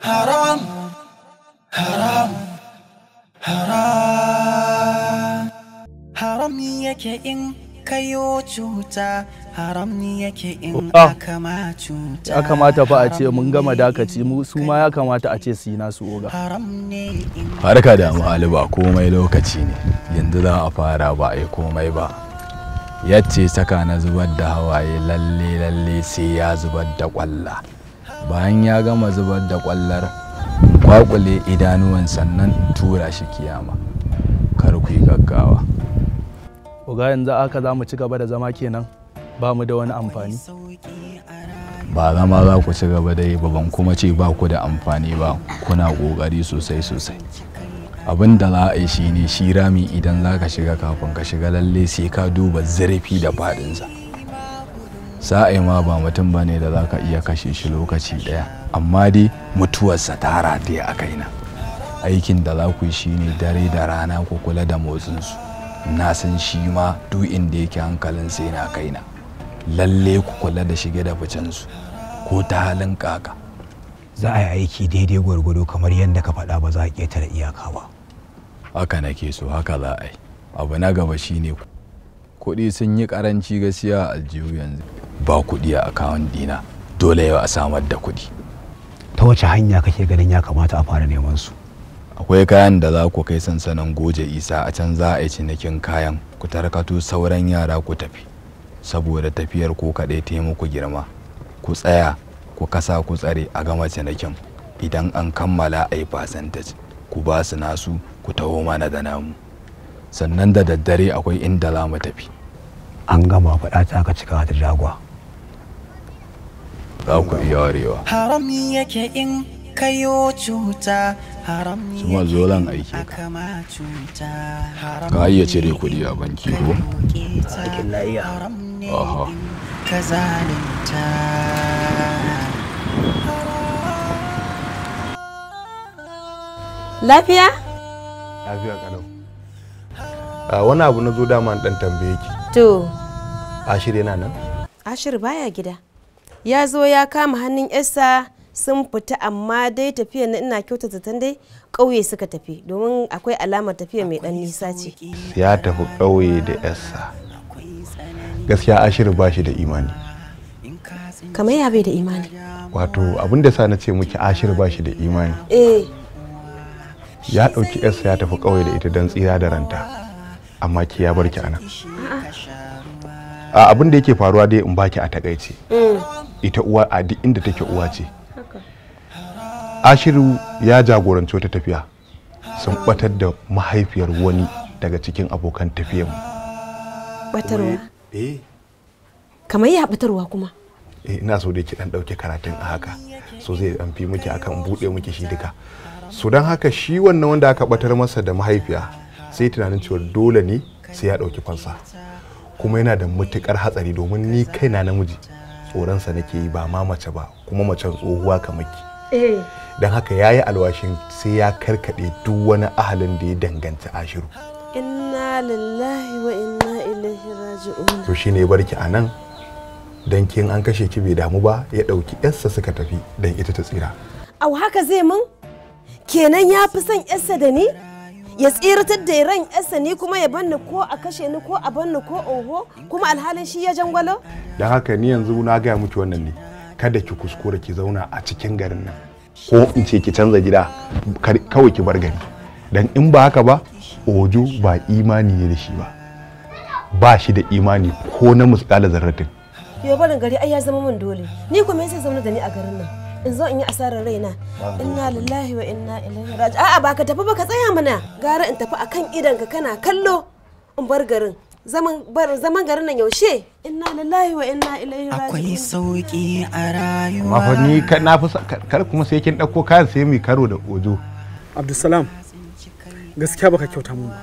Haram, haram, haram. Haram yake in kayo cuta, haram yake in aka ma cuta. Ya kamata fa a ce mun gama dakaci, mu su ma ya kamata a ce su yi nasu oga. Haram ne in Harka da Ali ba komai lokaci ne, yanzu za a fara ba a yi komai ba. Yace saka na zubar da hawaye, lalle lalle sai ya zubar da kwalla. Bayan ya gama zubar da kwallar, in kwakule idanuwan sannan in tura shi kiyama. Kar ku yi gaggawa. Oga, yanzu aka za mu ci gaba da zama kenan, ba mu da wani amfani. Ba zama za ku ci gaba da yi ba, ban kuma ce ba ku da amfani ba, kuna ƙoƙari sosai sosai. Abin da za a yi shi ne, shi rami idan za ka shiga, kafin ka shiga lalle sai ka duba zurfi da faɗinsa. Sa'ai ma ba mutum ba ne da za ka iya kashe shi lokaci ɗaya, amma dai mutuwarsa ta rataye a kaina. Aikin da za ku yi shi ne dare da rana ku kula da motsinsu. Na san shi ma duk inda yake hankalinsa yana kaina. Lalle ku kula da shige da ficensu ko ta halin kaka. Za a yi aiki daidai gwargwado kamar yadda ka faɗa, ba za a ƙetare iyaka ba. Haka nake so, haka za a yi. Abu na gaba shine kuɗi sun yi ƙaranci gaskiya a aljihu, yanzu ba kuɗi a akawun dina. Dole yau a samar da kuɗi. Ta wace hanya kake ganin ya kamata a fara neman su? Akwai kayan da za ku kai sansanin Goje Isa, a can za a yi cinikin kayan. Ku tarkato sauran yara ku tafi, saboda tafiyar ko kaɗai ta yi muku girma. Ku tsaya ku kasa ku tsare a gama cinikin. Idan an kammala, a yi percentage, ku ba su nasu, ku taho mana da namu. Sannan da daddare akwai inda za mu tafi. An gama, faɗa ta ka cika ta jagwa. Za ku iya warewa. Haram yake in kayo cuta, haram Suma zo zan aike ka. aka ma cuta, haram Ka iya cire kuɗi a banki ko? Aikin na iya. Haram ne Aha. in ka zalunta. Lafiya? Lafiya kalau. A wani abu na zo dama in dan tambaye ki. To, Ashir yana nan? Ashir baya gida. Ya zo ya kama hannun yarsa sun fita, amma dai tafiya na ina kyauta zaton dai ƙauye suka tafi, domin akwai alamar tafiya mai ɗan nisa ce. Ya tafi ƙauye da yarsa. Gaskiya Ashir ba shi da imani. Kamar ya bai da imani? Wato abin da sa na ce miki Ashir ba shi da imani, ya ɗauki yarsa ya tafi ƙauye da ita don tsira da ranta, amma ki ya bar ki anan. A abin da yake faruwa dai in baki a takaice, ita uwa a duk inda take uwa ce. Ashiru ya jagoranci wata tafiya, sun batar da mahaifiyar wani daga cikin abokan tafiyarmu. Batarwa. Eh. Kamar ya batarwa kuma? Eh, ina so dai ki dan dauke karatun a haka, so zai dan fi miki akan bude miki shi duka. So don haka shi wannan wanda aka batar masa da mahaifiya sai tunanin cewa dole ne sai ya dauki fansa, kuma yana da matukar hatsari, domin ni kaina namiji tsoronsa nake yi, ba ma mace ba, kuma macen tsohuwa kamar ki. Don haka ya yi alwashin sai ya karkade duk wani ahalin da ya danganci Ashiru. Inna lillahi wa inna ilaihi raji'un. To shine ya barki a nan, don kin an kashe ki bai damu ba, ya ɗauki yarsa suka tafi don ita ta tsira. Au, haka zai mun? Kenan ya fi son yarsa da ni? Ya tsiratar da ran yarsa, ni kuma ya banni ko a kashe ni ko a banni ko oho, kuma alhalin shi ya jangwalo? Don haka ni yanzu na gaya miki wannan ne, kada ki kuskura ki zauna a cikin garin nan, ko in ce ki canza gida, kawai ki bar gari, don in ba haka ba, Ojo ba imani ne da shi ba, ba shi da imani ko na musƙala zarratin. Yau barin gari ai ya zama min dole. Ni kuma sai zauna da ni a garin nan, in zo in yi asarar raina? Inna lillahi wa inna ilaihi raji. A'a, ba ka tafi ba, ka tsaya mana. Gara in tafi akan idan ka kana kallo in bar garin. Zaman bar zaman garin nan yaushe? Inna lillahi wa inna ilaihi raji'un. Akwai sauki a rayuwa. Amma fa ni na fi kar kuma sai kin ɗauko kayan sai mu karo da Ojo. Abdulsalam, gaskiya baka kyauta mun ba.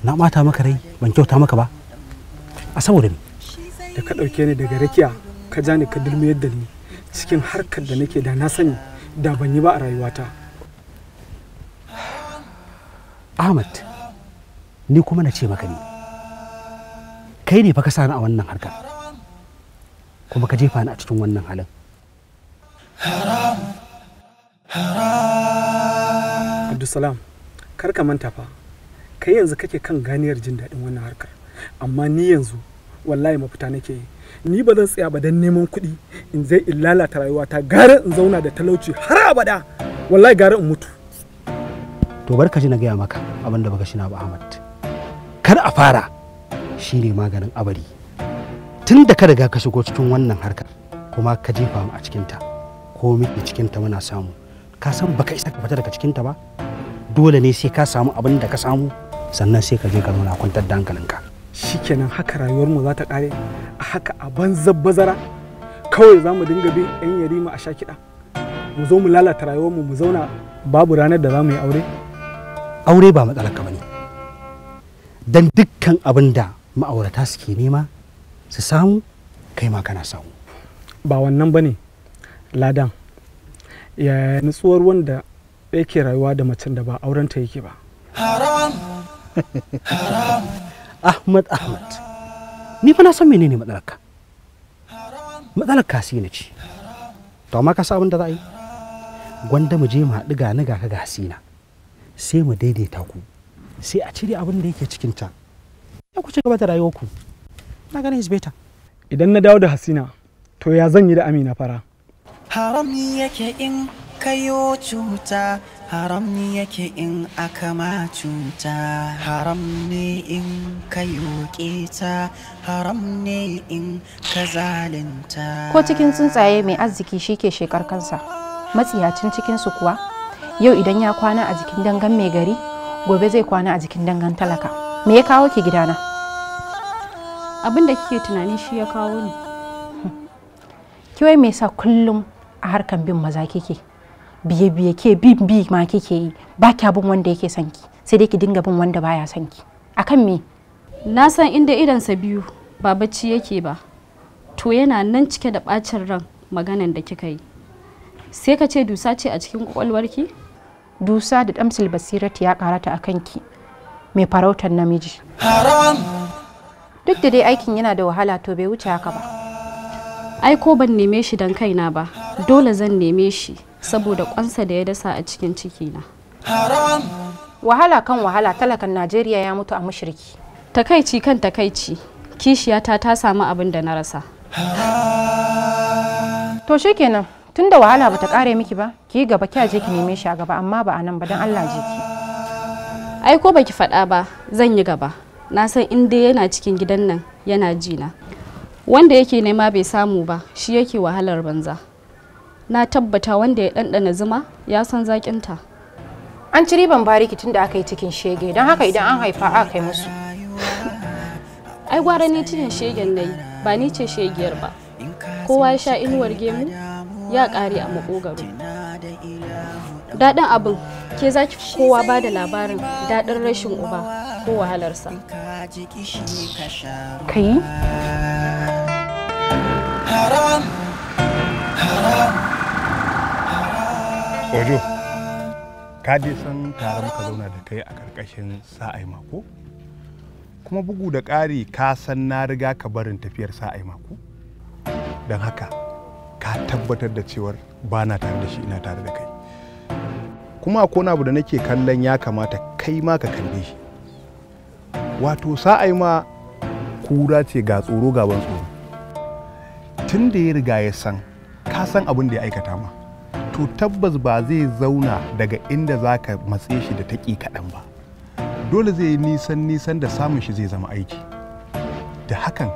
Na bata maka rai, ban kyauta maka ba a saboda me? Da ka ɗauke ni daga rakiya ka ja ni ka dulmiyar da ni cikin harkar da nake da na sani da ban yi ba a rayuwata. Ahmad, ni kuma na ce maka ne, kai ne fa ka sani a wannan harkar, kuma ka jefa ni a cikin wannan halin. Haram, Abdulsalam, kar ka manta fa, kai yanzu kake kan ganiyar jin daɗin wannan harkar, amma ni yanzu wallahi mafita nake yi. Ni ba zan tsaya ba don neman kuɗi in zai in lalata rayuwata, gara in zauna da talauci har abada, wallahi gara in mutu. To bar ka ji na gaya maka abin da baka shina ba Ahmad. Kar a fara shine maganin abari. Tun da ka riga ka shigo cikin wannan harkar kuma ka jefa mu a cikinta, ko muke cikinta muna samu, ka san baka isa ka fita daga cikinta ba. Dole ne sai ka samu abin da ka samu, sannan sai ka je ka zauna kwantar da hankalinka. Shikenan haka rayuwar mu za ta kare a haka a banzar bazara. Kawai za mu dinga bin yan yarima a sha kiɗa, mu zo mu lalata rayuwar mu, mu zauna babu ranar da za mu yi aure. Aure ba matsalar ka bane, dan dukkan abin da ma'aurata suke nema su samu, kai ma kana samu. Ba wannan bane ladan, ya nutsuwar wanda yake rayuwa da macen da ba aurenta yake ba. Haram, haram. Ahmad, Ahmad, ni fa na san menene matsalarka. Matsalar ka na ce. To amma ka san abin da za a yi? Gwanda mu je mu haɗu ga ni ga ka ga Hasina, sai mu daidaita ku, sai a cire abin da yake cikin ta. Ya ku ci gaba da rayuwarku. Na ganin is better. Idan na dawo da Hasina, to ya zan yi da Amina fara? Haram yake in kayo cuta, haram yake in aka ma cuta, haram ne in kayo keta, haram ne in ka zalunta. Ko cikin tsuntsaye mai arziki shi ke shekar kansa, matsiyacin cikinsu kuwa yau idan ya kwana a jikin dangan mai gari, gobe zai kwana a jikin dangan talaka. Me ya kawo ki gidana? Abin da kike tunani shi ya kawo ni. Ki wai me yasa kullum a harkan bin maza kike? Biye biye ke bin bi ma kike yi, ba kya bin wanda yake son ki, sai dai ki dinga bin wanda baya son ki. Akan me? Na san inda idansa biyu ba bacci yake ba, to yana nan cike da bacin ran maganan da kika yi. Sai ka ce dusa ce a cikin kwakwalwarki? Dusa da damsil basirati ya karata a kanki, mai farautar namiji. Haram. Duk da dai aikin yana da wahala, to bai wuce haka ba. Ai ko ban neme shi don kaina ba, dole zan neme shi saboda kwansa da ya dasa a cikin cikina. Haram. Wahala kan wahala, talakan Najeriya ya mutu a mushriki. Takaici kan takaici, kishiyata ta samu abin da na rasa. To shikenan, tunda wahala bata kare miki ba, ki yi gaba, kya je ki neme shi a gaba, amma ba a nan ba, don Allah je ki. Ai ko baki faɗa ba, zan yi gaba. Na san in dai yana cikin gidan nan yana ji na. Wanda yake nema bai samu ba, shi yake wahalar banza. Na tabbata wanda ya ɗanɗana zuma ya san zaƙinta. An ci riban bariki tunda aka yi cikin shege, don haka idan an haifa aka kai musu. Ai gwara ni cikin shegen nayi, ba ni ce shegiyar ba. Kowa ya sha inuwar gemu ya ƙare a maƙogaro. Daɗin abin, ke za ki fi kowa ba da labarin daɗin rashin uba ko wahalarsa. Kai? Haram, haram. Ojo, ka dai san tare muka zauna da kai a karkashin sa'ai mako? Kuma bugu da ƙari ka san na riga ka barin tafiyar sa'ai mako? Don haka ka tabbatar da cewar ba na tare da shi, ina tare da kai. Kuma akwai wani abu da nake kallon ya kamata kai ma ka kalle shi. Wato sa'ai ma kura ce ga tsoro gaban tsoro. Tun da ya riga ya san, ka san abin da ya aikata ma. To tabbas ba zai zauna daga inda za ka matse shi da taƙi kaɗan ba. Dole zai yi nisan nisan da samun shi zai zama aiki. Da hakan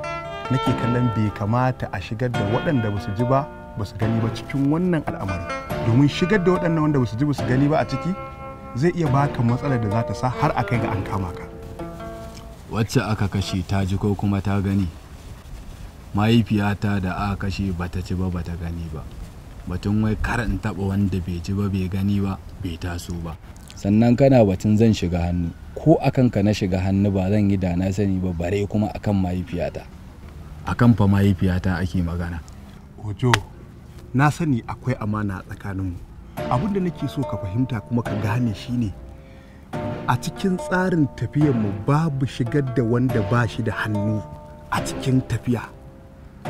nake kallon bai kamata a shigar da waɗanda ba su ji ba ba su gani ba cikin wannan al'amari. Domin shigar da waɗannan wanda ba su ji ba su gani ba a ciki zai iya baka matsalar da za ta sa har a kai ga an kama ka. Wacce aka kashe ta ji ko kuma ta gani? Mahaifiyata da aka kashe bata ci ba bata gani ba. Batun wai kar in taɓa wanda bai ji ba bai gani ba bai taso ba. Sannan kana batun zan shiga hannu, ko akan ka na shiga hannu ba zan yi da na sani ba, bare kuma akan mahaifiyata. Akan fa mahaifiyata ake magana. Ojo, na sani akwai amana a tsakaninmu. Abin da nake so ka fahimta kuma ka gane shine a cikin tsarin tafiyarmu babu shigar da wanda ba shi da hannu a cikin tafiya.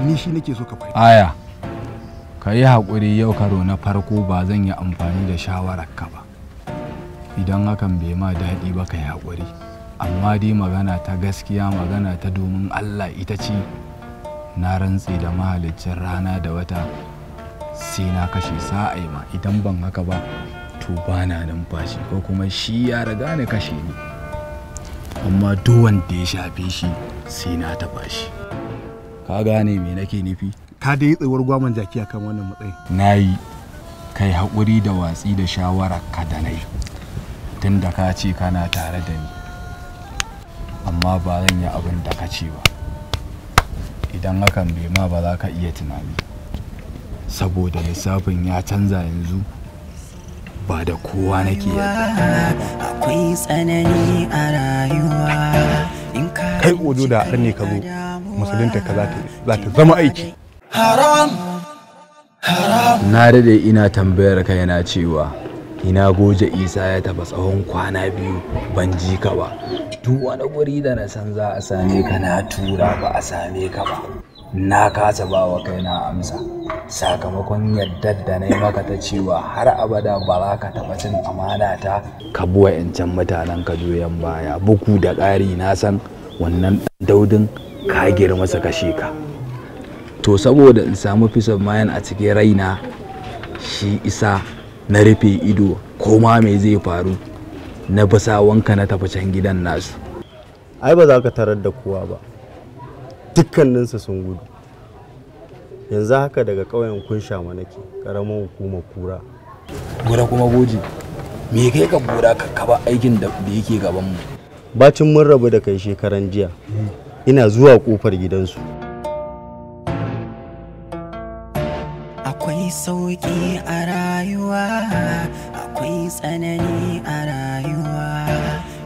Ni shi nake so ka fahimta. Aya, Ka yi haƙuri, yau karo na farko ba zan yi amfani da shawararka ba. Idan hakan bai ma daɗi ba ka yi haƙuri. Amma dai magana ta gaskiya, magana ta domin Allah ita ce, na rantse da mahaliccin rana da wata sai na kashe sa'ai ma. Idan ban haka ba to ba na numfashi, ko kuma shi ya riga ni kashe ni. Amma duk wanda ya shafe shi sai na taɓa shi. Ka gane me nake nufi? Ka dai tsayuwar gwaman jaki akan wannan matsayin. Na yi. Kai haƙuri da watsi da shawarar ka da na yi, tun da ka ce kana tare da ni. Amma ba zan yi abin da ka ce ba. Idan hakan bai ma ba za ka iya tunani, saboda lissafin ya canza yanzu, ba da kowa nake yadda. Akwai tsanani a rayuwa. In ka Kai ojo da har ne ka zo musulunta ka za ta zama aiki. Haram, haram. Na dade ina tambayar kaina cewa ina Goje Isa ya taɓa tsawon kwana 2 ban ji ka ba. Duk wani guri da na san za a same ka na tura ba a same ka ba. Na kasa ba wa kaina amsa sakamakon yadda da na yi maka ta cewa har abada ba za ka taɓa cin amana ta ka bi wa'yancan mutanen ka juyan baya. Bugu da ƙari na san wannan ɗan daudin ka girma su kashe ka. To saboda in samu peace of mind a cikin raina, shi isa na rufe ido ko ma me zai faru na bisa wanka na tafi can gidan nasu. Ai ba za ka tarar da kowa ba, dukkaninsu sun gudu. Yanzu haka daga ƙauyen Kunshama nake, ƙaramar hukumar Kura. Gura kuma Goje, me kai ka gura ka kaba aikin da yake gaban mu? Bacin mun rabu da kai shekaran jiya, ina zuwa kofar gidansu. Akwai sauƙi a rayuwa, akwai tsanani a rayuwa.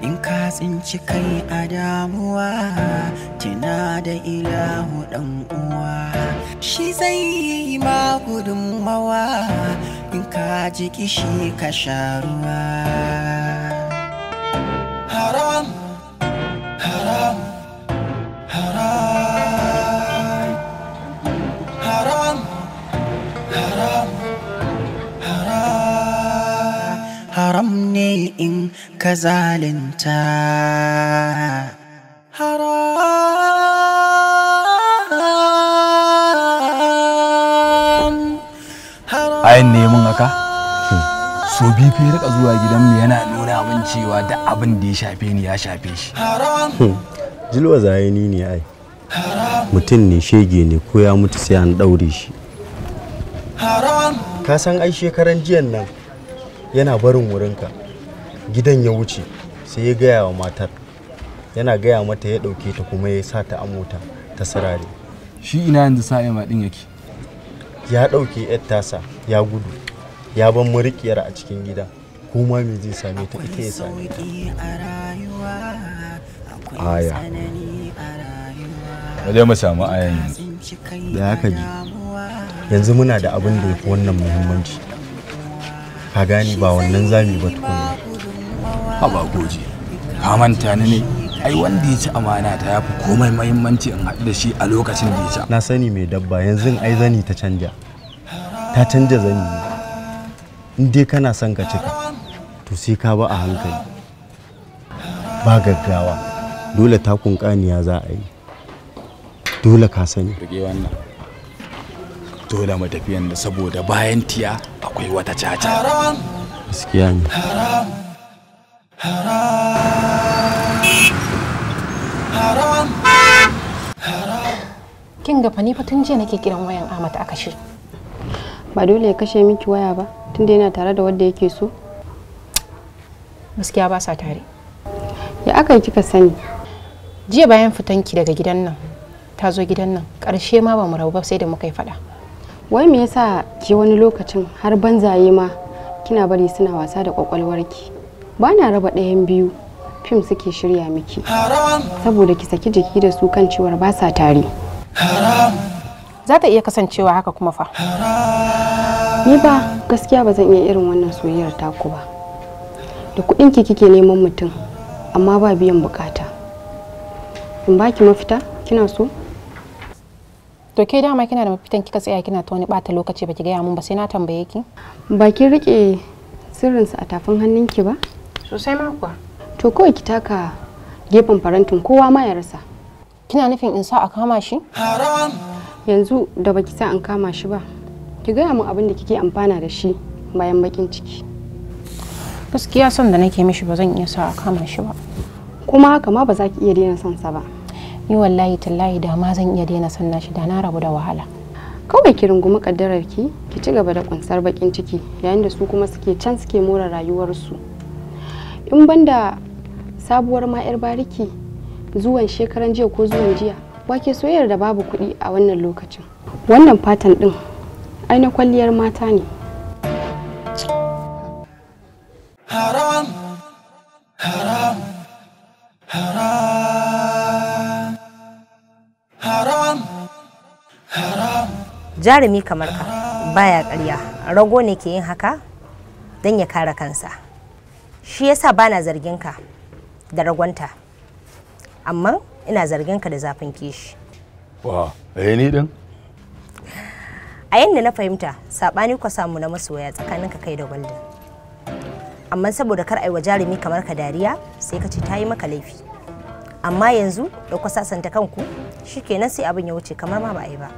In ka tsinci kai a damuwa, tuna da ilahu ɗan uwa. Shi zai yi ma gudunmawa, in ka ji kishi ka sha ruwa. Haram, haram, haram, haram, haram, haram. Haram ne in ka zalunta. Haram, haram. Ayan ne mun haka? So bifi rika zuwa gidanmu yana nuna min cewa duk abin da ya shafe ni ya shafe shi. Haram, Jilwa zayani ne ai. Mutum ne shege ne, ko ya mutu sai an ɗaure shi. Haram. Ka san ai shekaran jiyan nan yana barin wurinka, gidan ya wuce sai ya gaya wa matar. Yana gaya mata ya ɗauke ta kuma ya sa ta a mota ta sarare. Shi ina yanzu Sa'ima din yake? Ya ɗauke yar tasa ya gudu, ya ban murikiyar a cikin gida. Kuma me zai same ta ita ya same ta. Aya. Waje mu samu ayan yanzu. Da haka ji, yanzu muna da abin da ya fi wannan muhimmanci. Ka gane ba wannan zami ba tukuna. Haba Goje, ka manta ni ne? Ai wanda ya ci amana ta yafi komai muhimmanci in haɗu da shi a lokacin da ya ci. Na sani mai dabba, yanzu ai zani ta canja. Ta canja zani ne. In dai kana son ka cika, to sai ka ba a hankali. Ba gaggawa. Dole takun ƙaniya za a yi. Dole ka sani. Rike wannan. Dole mu tafi yanzu saboda bayan tiya akwai wata caca. Haram, Gaskiya ne. haram, haram, haram. Kin ga fa ni fa tun jiya nake kiran wayan Ahmad a kashe. Ba dole ya kashe miki waya ba tunda yana tare da wanda yake so. Gaskiya ba sa tare. Ya aka yi kika sani? Jiya bayan fitanki daga gidan nan, ta zo gidan nan, ƙarshe ma ba mu rabu ba sai da muka yi faɗa. Wai me yasa ki wani lokacin har banzaye ma kina bari suna wasa da kwakwalwarki? Ba na raba ɗayan biyu, fim suke shirya miki. Haram, Saboda ki saki jiki da su kan cewar ba sa tare. haram, Za ta iya kasancewa haka kuma fa. Ni ba gaskiya ba zan iya irin wannan soyayyar taku ba. Da kuɗin ki kike neman mutum amma ba biyan bukata. In baki mafita kina so? To ke dama kina da mafitan kika tsaya kina ta wani bata lokaci baki gaya mun ba sai na tambaye ki. Ba kin rike sirrinsa a tafin hannunki ba? Sosai ma kuwa. To kawai ki taka gefen farantin kowa ma ya rasa. Kina nufin in sa a kama shi? Haram. Yanzu da baki sa an kama shi ba, ki gaya min abin da kike amfana da shi bayan bakin ciki. Gaskiya son da nake mishi ba zan iya sa a kama shi ba. Kuma haka ma ba za ki iya daina son sa ba. Ni wallahi tallahi da ma zan iya daina son nashi da na rabu da wahala. Kawai ki rungumi kaddarar ki, ki ci gaba da kunsar bakin ciki yayin da su kuma suke can suke more rayuwarsu. In banda sabuwar ma yar bariki zuwan shekaran jiya ko zuwan jiya, wake soyayyar da babu kuɗi a wannan lokacin. Wannan fatan din ai na kwalliyar mata ne. Haram. Haram. Haram. Haram. Haram. Jarumi kamar ka baya ƙarya, rago ne ke yin haka don ya kare kansa. Shi yasa bana zargin ka da ragonta, amma ina zargin ka da zafin kishi. Wa, eh ni din? A yanda na fahimta, saɓani ku samu na masoya tsakanin ka kai da Golden. Amma saboda kar ai wa jarumi kamar ka dariya, sai ka ce ta yi maka laifi. Amma yanzu da ku sasanta kanku, shikenan sai abin ya wuce kamar ma ba a yi ba.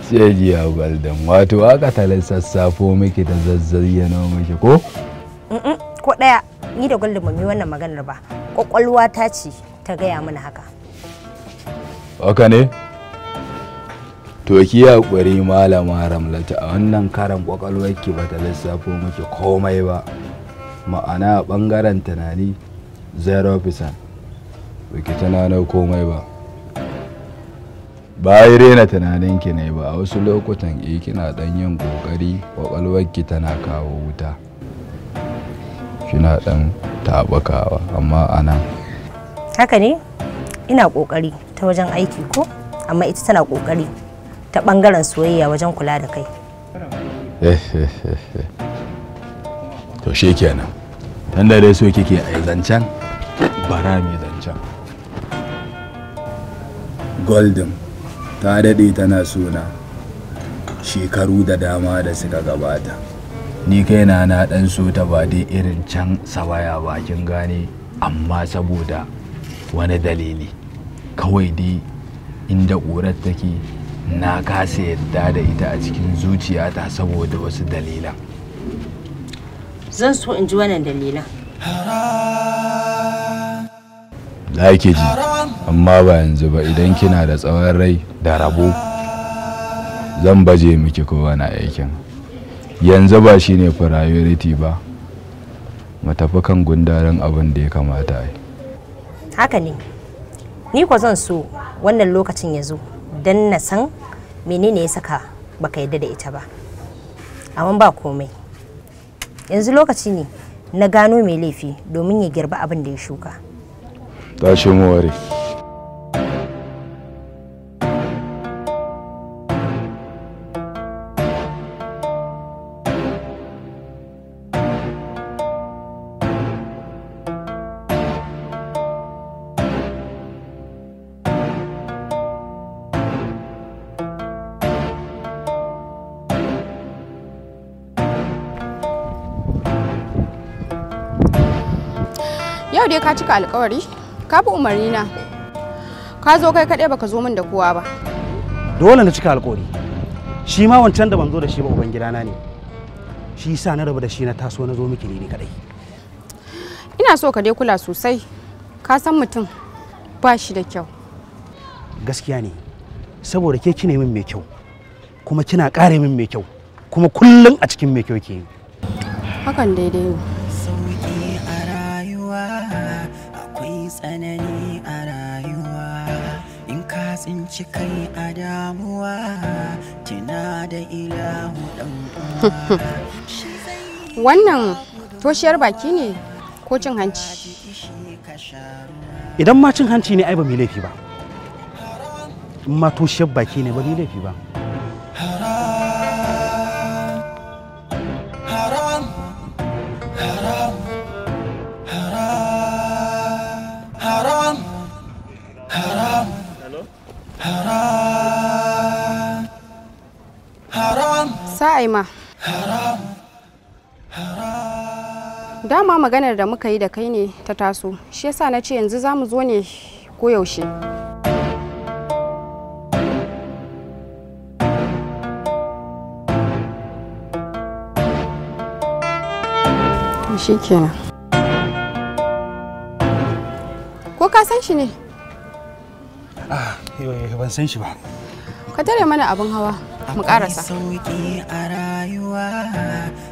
Sai jiya Golden, wato aka tale sassafo miki da zazzayyano miki ko? Ko ɗaya, ni da Golden ba mu yi wannan maganar ba. Kwakwalwa ta ce ta gaya mana haka. Haka ne? To ki haƙuri malama Ramlatu, a wannan karan kwakwalwarki ba ta lissafo miki komai ba. Ma'ana a ɓangaren tunani 0%. Baki tunanin komai ba. Ba yi rena tunaninki ne ba, a wasu lokutan eh kina ɗan yin ƙoƙari kwakwalwarki tana kawo wuta. Kina ɗan taɓukawa amma a nan. Haka ne? Ina ƙoƙari ta wajen aiki ko? Amma ita tana ƙoƙari ta ɓangaren soyayya wajen kula da kai. To shi kenan. Tunda dai so kike a yi zancen, bara mai zancen. Golden ta daɗe tana sona shekaru da dama da suka gabata. Ni kaina na ɗan so ta ba dai irin can sawaya bakin gane, amma saboda wani dalili. Kawai dai inda ƙurar take na kasa yadda da ita a cikin zuciyata saboda wasu dalilan. Zan so in ji wannan dalilan. Za ki ji, amma ba yanzu ba, idan kina da tsawon rai da rabo zan baje miki kowane aikin. Yanzu ba shine priority ba, mu tafi kan gundarin abin da ya kamata a yi. Haka ne, ni ko zan so wannan lokacin ya zo don na san menene ya saka baka yadda da ita ba. Amma ba komai. Yanzu lokaci ne na gano mai laifi domin ya girba abin da ya shuka. Tashi mu ware. Yau dai ka cika alkawari, ka bi umarni na. Ka zo kai kaɗai baka zo min da kowa ba. Dole na cika alkawari. Shi ma wancan da ban zo da shi ba uban gidana ne. Shi yasa na rabu da shi na taso na zo miki ne ni kaɗai. Ina so ka dai kula sosai. Ka san mutum ba shi da kyau. Gaskiya ne. Saboda ke kine min mai kyau. Kuma kina ƙare min mai kyau. Kuma kullum a cikin mai kyau ke yi. Hakan daidai ne. Sauki a rayuwa, akwai tsanani a rayuwa. In ka tsinci kai a damuwa, tuna da ilahu ɗan uwa. Wannan toshiyar baki ne ko cin hanci? Idan ma cin hanci ne ai ba mu laifi ba. In ma toshiyar baki ne ba mu laifi ba. Haram. Haram. Haram. Haram. Sa'ai ma. Dama maganar da muka yi da kai ne ta taso, shi yasa na ce yanzu za mu zo ne ko yaushe. Shi kenan. Ko ka san shi ne? Ah, ban san shi ba. Ka tare mana abin hawa mu karasa. Akwai sauki a rayuwa,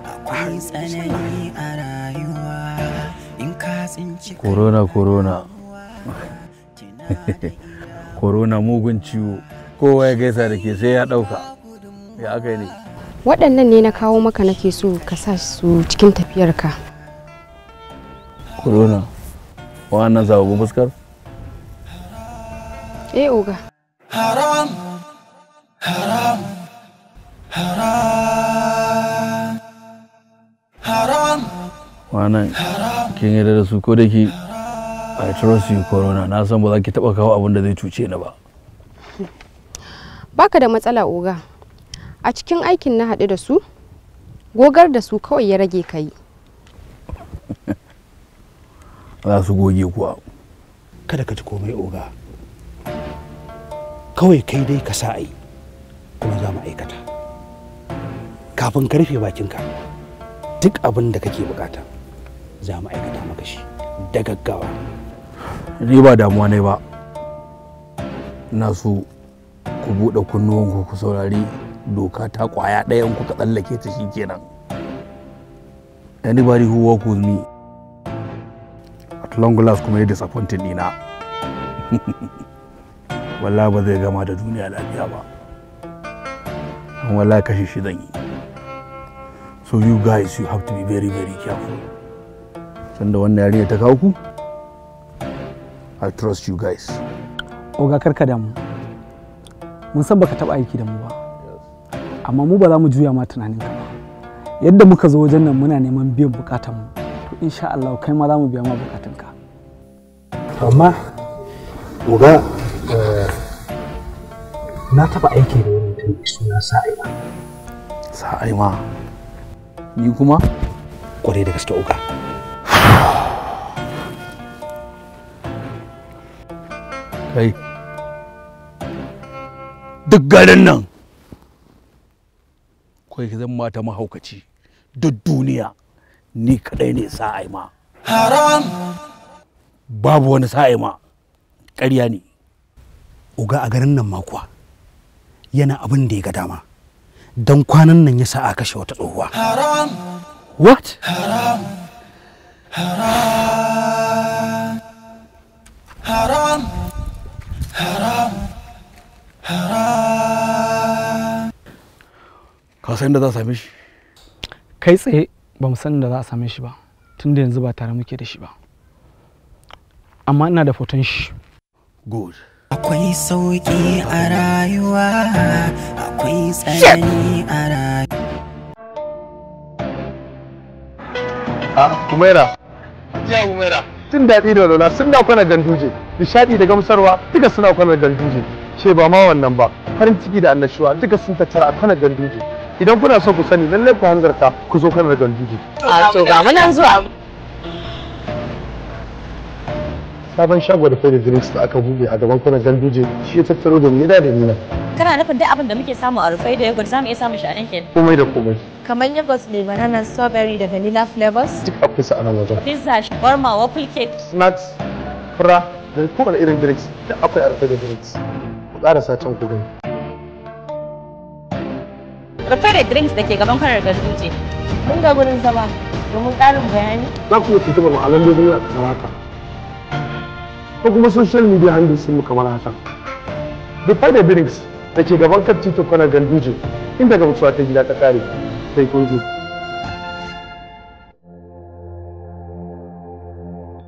akwai tsanani a rayuwa. In ka tsinci Corona, corona. Corona mugun ciwo. Kowa ya gaisa da ke sai ya ɗauka. Ya aka yi ne? Waɗannan ne na kawo maka, nake so ka sa su cikin tafiyarka. Corona. Wannan sababbin fuskar? Eh, oga. Haram, haram, haram, haram. Wannan kin yarda da su ko da ki? I trust you, Corona. Na san ba za ki taɓa kawo abin da zai cuce ni ba. Baka da matsala, oga. A cikin aikin na haɗu da su, gogar da su kawai ya rage ka yi. Za su goge kuwa. Kada ka ji komai, oga. Kawai kai dai ka sa a yi, kuma za mu aikata. Kafin ka rufe bakinka, duk abin da kake bukata za mu aikata maka shi da gaggawa. Ni ba damuwa ne ba. Ina so ku buɗe kunnuwanku ku saurari doka ta kwaya ɗaya, in kuka tsallake ta shi kenan. Anybody who work with me at long last kuma ya disappointed ɗina, wallahi ba zai gama da duniya lafiya ba. An wallahi kashe shi zan yi. So you guys, you have to be very very careful. Sanda wannan yarinya ta kawo ku, I trust you guys. Oga, karka damu. Mun san baka taba aiki da mu ba, amma mu ba za mu juya ma tunaninka ba. Yadda muka zo wajen nan muna neman biyan bukatan mu, to insha Allah kai ma za mu biya ma bukatunka. Amma oga, na taba aiki da wani mutum mai suna Sa'ima. Sa'ima? Ni kuma? Kwarai da gaske, oga. Kai, duk garin nan kai zan mata mahaukaci, duk duniya ni kadai ne Sa'ima. Haram. Babu wani Sa'ima, ƙarya ne. Oga, a garin nan ma kuwa yana abin da ya ga dama, don kwanan nan ya sa a kashe wata tsohuwa. Haram. What? Haram. Haram. Haram. Haram. Haram. Ka san da za a same shi? Kai tsaye ba mu san da za a same shi ba, tunda yanzu ba tare muke da shi ba, amma ina da foton shi. Good. Akwai sauki a rayuwa, akwai tsanani a rayuwa. Ah, Kumaira. Ya Kumaira. Jin daɗi da walwala sun da kwana Ganduje, nishaɗi da gamsarwa duka suna kwana Ganduje. Ce ba ma wannan ba, farin ciki da annashuwa duka sun tattara a kwana Ganduje. Idan kuna so ku sani, lallai ku hanzarta ku zo kwana Ganduje. A to ga mu nan zuwa. Sabon shago da Fede Drinks da aka buɗe a gaban kwanan Ganduje shi ya tattaro da ni da nina. Kana nufin duk abin da muke samu a Rufai da yogurt zamu iya samun shi a nan kenan? Komai da komai. Kamar yogurt ne, banana, strawberry da vanilla flavors. Duk akwai su a nan wajen. Pizza, shawarma, waffle cake. Snacks, fura da kowane irin drinks duk akwai a Rufai da Drinks. Ku ƙarasa can ku gani. Rufai da Drinks da ke gaban kwanar Ganduje. Mun ga gurin zama domin ƙarin bayani. Za ku iya tuntuɓar mu a lambobin waya kamar haka, ko kuma social media handles mu kamar haka. Rufai da Drinks da ke gaban kan titin kwanar Ganduje, inda gamsuwa ta gida ta kare, sai kun zo.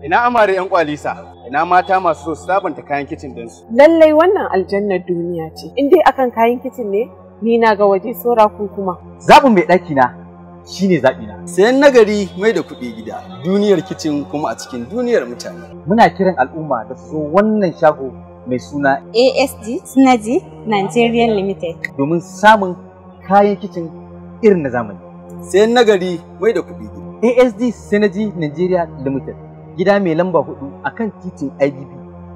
Ina amare 'yan kwalisa, ina mata masu so su sabunta kayan kicin ɗinsu. Lallai wannan aljannar duniya ce. In dai akan kayan kicin ne, ni na ga waje saura ku kuma. Zaɓin mai ɗaki na shine zaɓi na. Sayan nagari mai da kuɗi gida, duniyar kicin kuma a cikin duniyar mutane. Muna kiran al'umma da su zo wannan shago mai suna ASG Synergy Nigerian Limited domin samun kayan kicin irin na zamani. Sayan nagari mai da kuɗi. ASD Synergy Nigeria Limited, gida mai lamba 4 akan titin IBB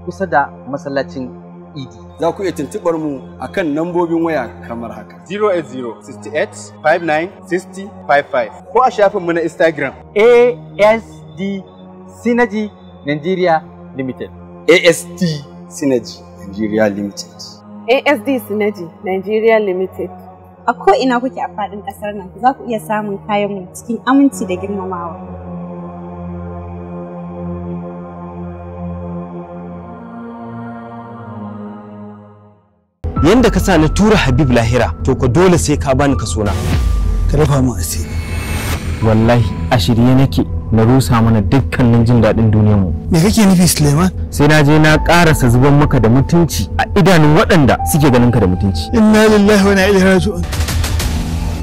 kusa da masallacin Idi. Za ku iya tuntuɓar mu akan nambobin waya kamar haka: 080 68 59 60 55 ko a shafinmu na Instagram ASD Synergy Nigeria Limited. ASD Synergy Nigeria Limited. ASD Synergy Nigeria Limited. A ko'ina kuke a faɗin ƙasar nan za ku iya samun kayanmu cikin aminci da girmamawa. Yanda ka sa na tura Habib lahira, to ka dole sai ka bani kaso na. Ka rufa mu asiri. Wallahi a shirye nake na rusa mana dukkanin jin daɗin duniyar mu. Me kake nufi, Suleiman? Sai na je na ƙarasa zuban maka da mutunci a idanun waɗanda suke ganin ka da mutunci. Inna lillahi wa inna ilaihi raji'un.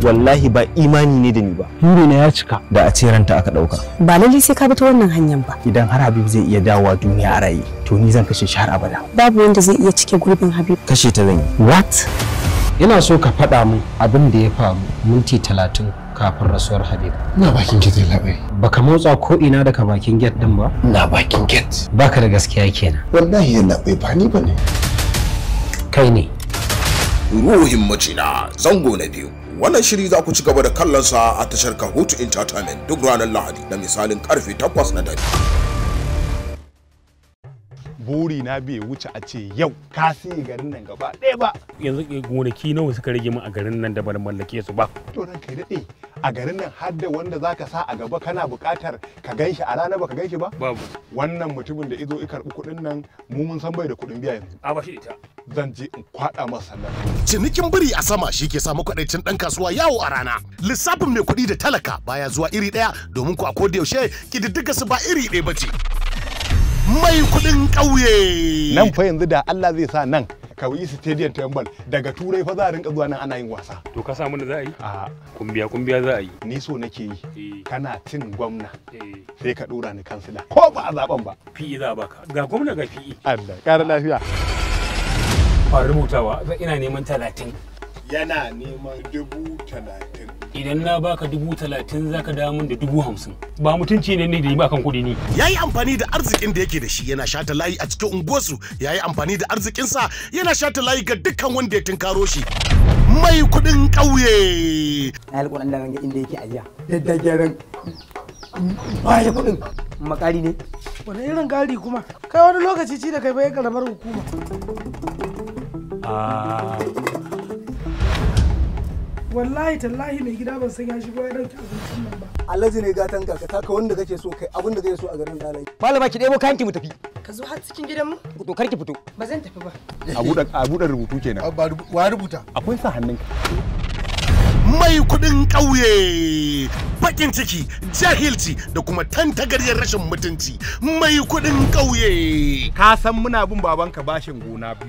Wallahi ba imani ne da ni ba. Buri na ya cika da a ce ranta aka ɗauka. Ba lallai sai ka bi ta wannan hanyar ba. Idan har Habib zai iya dawowa duniya a raye, to ni zan kashe shi har abada. Babu wanda zai iya cike gurbin Habib. Kashe ta zan yi. What? Ina so ka faɗa min abin da ya faru minti 30 kafin rasuwar Habib. Ina bakin gate, labai. Baka motsa ko ina daga bakin gate din ba? Ina bakin gate. Baka da gaskiya kenan. Wallahi labai, ba ni bane. Kai ne. Ruhin Macina zango na 2. Wannan shiri za ku ci gaba da kallon sa a tashar Kahutu Entertainment duk ranar Lahadi da misalin karfe 8 na dare. Buri na bai wuce a ce yau ka siye garin nan gaba ɗaya ba. Yanzu gonaki nawa suka rage min a garin nan da ban mallake su ba? To ran kai daɗe, a garin nan har da wanda zaka sa a gaba kana buƙatar ka ganshi a rana baka ganshi ba? Babu. Wannan mutumin da izo i karɓi kuɗin nan, mu mun san bai da kuɗin biya yanzu. A ba shi ita. Zan je in kwaɗa masa sallah. Cinikin biri a sama shi ke sa makwaɗaicin ɗan kasuwa yawo a rana. Lissafin mai kuɗi da talaka baya zuwa iri ɗaya, domin ku a koda yaushe ƙididdiga su ba iri ɗaya ba ce. Mai kuɗin ƙauye. Nan fa yanzu da Allah zai sa nan ka yi stadium tambal daga Turai fa za a rinka zuwa nan ana yin wasa. To ka samu da za a yi? A kumbiya kumbiya za a yi. Ni so nake yi. Kana cin gwamna. Sai ka dora ni kansila. Ko ba a zaben ba. PE za a baka. Ga gwamna ga PE. Allah ƙara lafiya. Fara rubutawa, ina neman 30. Yana neman 30,000. Idan na baka 30,000 zaka dawo min da 50,000. Ba mutunci ne ne da yi ba kan kuɗi ni. Ya yi amfani da arzikin da yake da shi yana shata layi a cikin unguwarsu, ya yi amfani da arzikinsa yana shata layi ga dukkan wanda ya tunkaro shi. Mai kuɗin ƙauye. Na alƙur'an da ranga inda yake ajiya. Da gyaran baya kuɗin makari ne. Wani irin gari kuma? Kai wani lokaci ci da kai bai karamar hukuma. Wallahi tallahi mai gida ban san ya shigo ya dauki abincin nan ba. Alhaji ne gatan ka, ka taka wanda kake so, kai abin da kake so a garin Dalai. Malama, ki ɗebo kayan ki mu tafi. Ka zo har cikin gidan mu? To kar ki fito. Ba zan tafi ba. A buɗe rubutu kenan. Wa rubuta? Akwai sa hannunka. Mai kuɗin ƙauye. Bakin ciki, jahilci da kuma tantagaryar rashin mutunci. Mai kuɗin ƙauye. Ka san muna bin babanka bashin gona 2.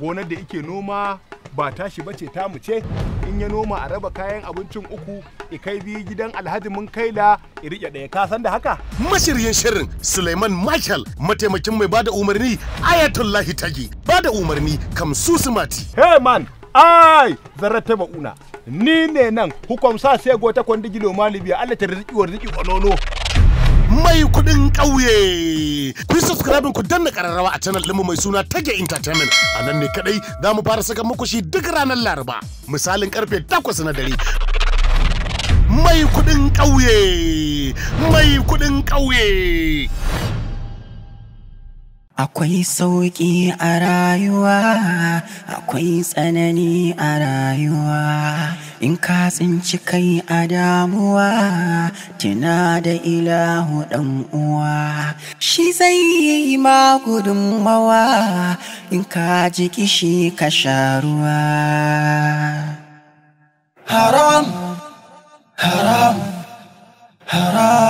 Gonar da yake noma ba tashi bace, tamu ce. In ya noma a raba kayan abincin 3, ikai 2 gidan Alhaji mun kaila i rike 1. Ka san da haka? Mashiryin shirin Suleiman Michael, mataimakin mai bada umarni Ayatullahi Tagi, bada umarni Kamsu Sumati. Hey man, ai zarrata ba'una ni ne nan hukum sa sai go ta kwandigilo malibiya Allah ta riziki wa riziki kwanono. Mai kuɗin ƙauye. Ku yi subscribe ku danna ƙararrawa a channel ɗinmu mai suna Tage Entertainment. A nan ne kaɗai za mu fara saka muku shi duk ranar Laraba, misalin karfe 8 na dare. Mai kuɗin ƙauye. Mai kuɗin ƙauye. Akwai sauƙi a rayuwa, akwai tsanani a rayuwa. In ka tsinci kai a damuwa, tuna da ilahu ɗan uwa. Shi zai yi ma gudunmawa, in ka ji kishi ka sha ruwa. Haram, haram, haram.